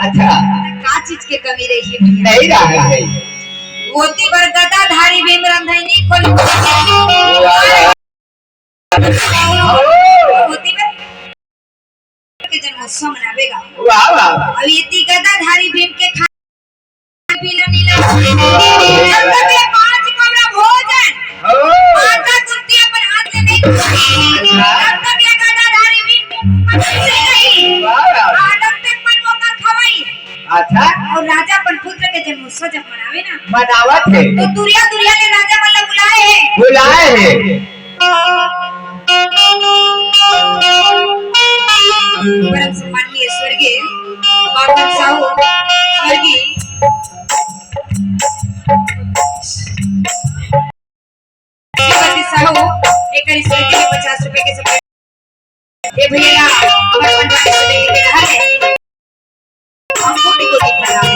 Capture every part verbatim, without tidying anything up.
अच्छा। का चीज के कमी रही है भैया? नहीं रहा है। ओती बर गदाधारी भीम रंधैनी खोली। वाह, वाह। ओती बर के जन्मोत्सव मनावेगा। वाह, वाह। अब एती गदाधारी भीम के खा पीला नीला। जब तक ले पांच कमरा भोजन, ओ। माता कुंती अपन हाथ ले नहीं खाई, तब तक ले गदाधारी भीम के मुंह में नहीं गई। वाह। आ, तब तक मन ओकर खवाई। अच्छा। और राजा अपन पुत्र के जन्मोत्सव जब मनावे ना, मनावत हे। तो दुरिया दुरिया ले राजा मन ला बुलाए हे। बुलाए हे। परम सम्माननीय स्वर्गीय बाबा साहू, स्वर्गीय श्रीमती साहू, एकर स्मृति में पचास रुपए के सब। ए भैया, हमर पंडाल से लेके रहा है। हम कोटि कोटि प्रणाम।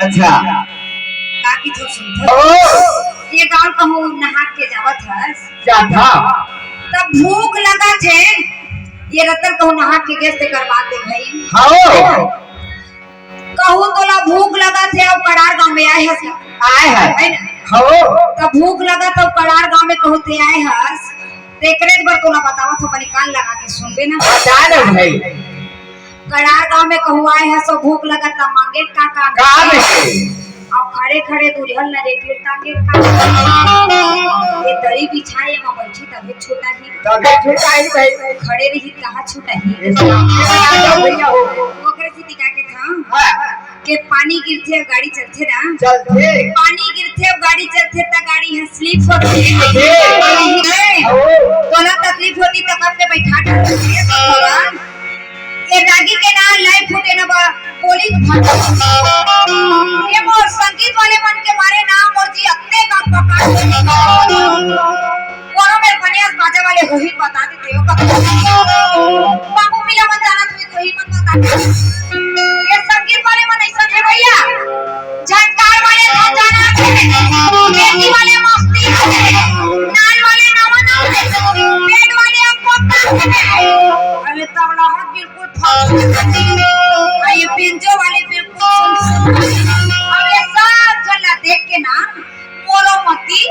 अच्छा। का की तो सुनथो? ओ! ये गांव कहूँ नहा के जावत हस। जाथा। तब भूख लगत हे। ये रतन कहूँ नहा के गेस ते करवा दे भाई। हाँ। कहूँ तोला भूख लगत हे अउ कड़ार गांव में आए हस। आए हस। है ना? हाँ। तब भूख लगत हे अउ कड़ार गांव में कहूँ ते आए हस। तेकरे बर तोला बतावत हो, बने कान लगा के सुनबे ना। बता ना भाई। कड़ार गांव में कहूँ आए हस अउ भूख लगत त मांगे का काम काम हे? हे। अब खड़े खड़े दुरिहल न रे फिर तांगे का काम? ये दरी बिछाए एमा बैठी तभे छुटाही। तभे छुटाही भाई। खड़े रही कहाँ छुटाही? ये सब भैया हो। ओकरे से दिखा के था। हाँ। के पानी गिरथे अउ गाड़ी चलथे ना। चलथे। पानी गिरथे अउ गाड़ी चलथे त गाड़ी ह स्लिप होथे। हे। पानी ही है। ओ। तोला तकलीफ होती त कब के बैठा डालथे भगवान। ये रागी के ना लाई फूटे ना बा, बोली तो फट। ये मोर संगीत वाले मन के मारे ना मोर जी अत्ते गप बका। कोनो मेर बनियास बाजा वाले होही बता दे। बाबू मिला मन जानत हुई तो ही मन बता दे। ये संगीत वाले मन ऐसा है भैया, झंकार वाले ना जाना है, बेटी वाले मस्ती है, नान वाले नवा ना है, पेट वाले अब पक्का है। अरे तबला हाथ बिल्कुल फालतू है। और ये बेंजो वाले बिल्कुल सुन, सुन। अब ये सब झल्ला देख के ना मोरो मती।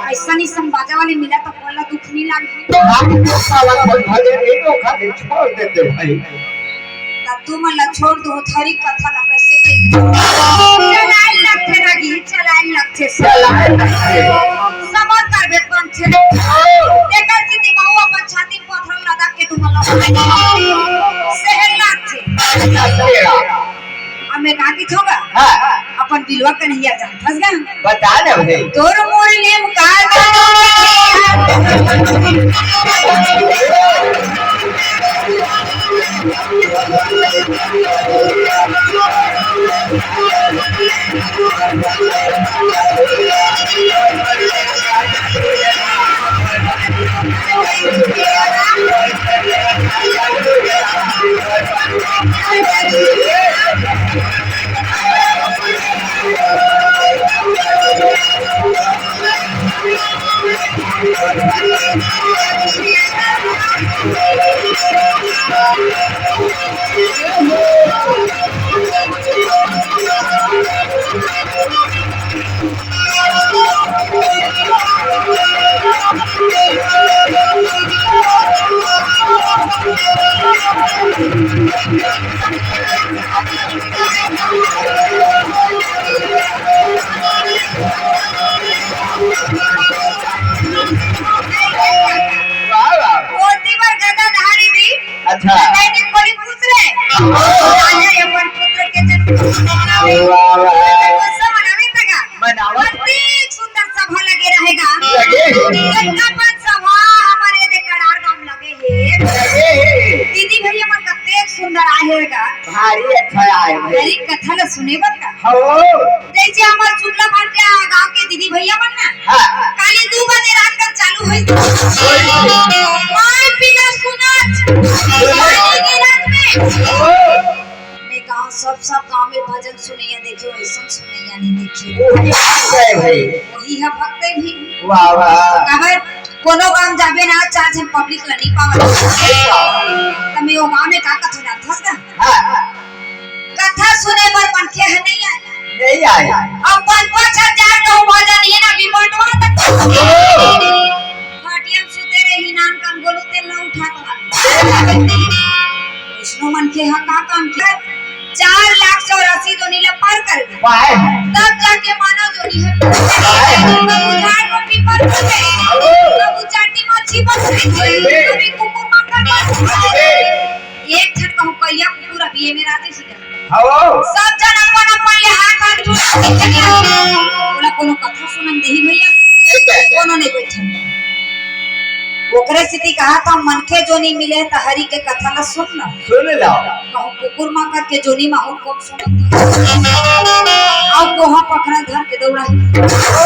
अइसन ही संग बाजा वाले मिला त कोला दुख नहीं लागी। तो हम तो साला कोई भले नहीं तो खाली छोड़ देते भाई। त तू मन ला छोड़ दो, थारी कथा ला कैसे कही? चलाए लगथे रागी, चलाए लगथे। चलाए लगथे। समझ करबे पंचे। एकर से दिमाग अपन छाती पत्थर लगा के तू मन ला सहल लगथे। अब मैं का किथों गा? हाँ। अपन बिलवा कन्हैया जानथस गा? बता ना भाई। तोर मुरली में का वाह, वाह। ओती बर गदाधारी भी अच्छा। सैनिक बड़ी खुश रहे। राजा अपन पुत्र के जन्म वाह, वाह। उत्सव मनावे तगा। मनावत। अति सुंदर सभा लगे रहेगा। लगे। एक अपन सभा हमारे दे कड़ार गांव लगे हे। लगे हे। दीदी भैया मन कतेक सुंदर आए होएगा। भारी अच्छा आए हे। मेरी कथा ल सुने बर का? हो। जैसे हमार शुक्ला भाटिया गांव के दीदी भैया मन ना, हाँ। काली दू बजे रात तक चालू होई। माय पीला सुनाच, काली के रात में। मैं गाँव, सब, सब गाँव में भजन सुनैया देखे, वैसन सुनैया नहीं देखे। वही भक्त है भाई। वही है भक्त है भी। वाह, वाह। काबर कोनो गाँव जाबे ना, चार झन पब्लिक ल नहीं पावत। त मैं वो गाँव में का कथों जानथस का? हाँ। कथा सुने बर मनखे ह नहीं आए। नहीं आए। अब पाँच पाँच हजार कहूँ भजन ही ना भी बंटवा तक। ओ। खटिया में सुते रही, नान कान गोलू तेल ना उठा तो। वैष्णव मनखे ह का काम किया? चार लाख चौरासी जोनी ला पार कर गए। वाह। तब जाके मानव जोनी है। वाह। कबू झाड़ में पीपल पर गए, ओ। कबू चाटी मच्छी पर गए, अरे। कभी कुकुर मांगल पर गए। एक झन कहूँ करिया कुकुर अभी ये मेरा आते सीधा। हवो। सब जन अपन अपन ले हाथ हाथ उठा के चले आए। बोला कोनो कथा सुनन देही भैया? नहीं कहते। कोनो नहीं बैठन। ओकरे सेती कहा था, मनखे जोनी मिले त हरि के कथा ला सुन ला। सुन लो। कहूँ कुकुर माकर के जोनी मा हो कोन सुनत हे? अउ कोहा पखरा धर के दौड़ा। ओ।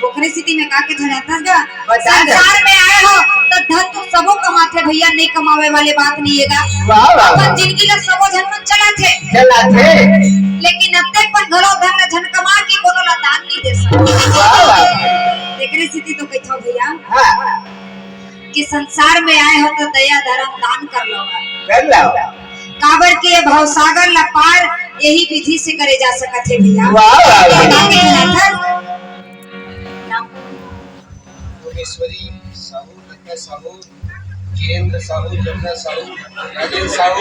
ओकरे सेती में का के धरत हस गा? बता दे। संसार में आए हो त धन तो सबो कमाथे भैया, नहीं कमावे वाले बात नहीं है गा। वाह, वाह, वाह। अपन जिंदगी ला सबो झन मन चलाथे। चलाथे। लेकिन अतेक पन घलो धन ला झन कमा के कोनो ला दान नहीं दे सकत। वाह, वाह। एकरे सेती तो कहिथव भैया हाँ। कि संसार में आए हो तो दया धर्म दान कर लो। कर लो। काबर कि ये भवसागर ला पार यही विधि से करे जा सकत हे भैया। वाह, वाह, वाह। बाकी धरत हस। योगेश्वरी साहू, रत्ना साहू, जितेंद्र साहू, जमुना साहू, राजेंद्र साहू।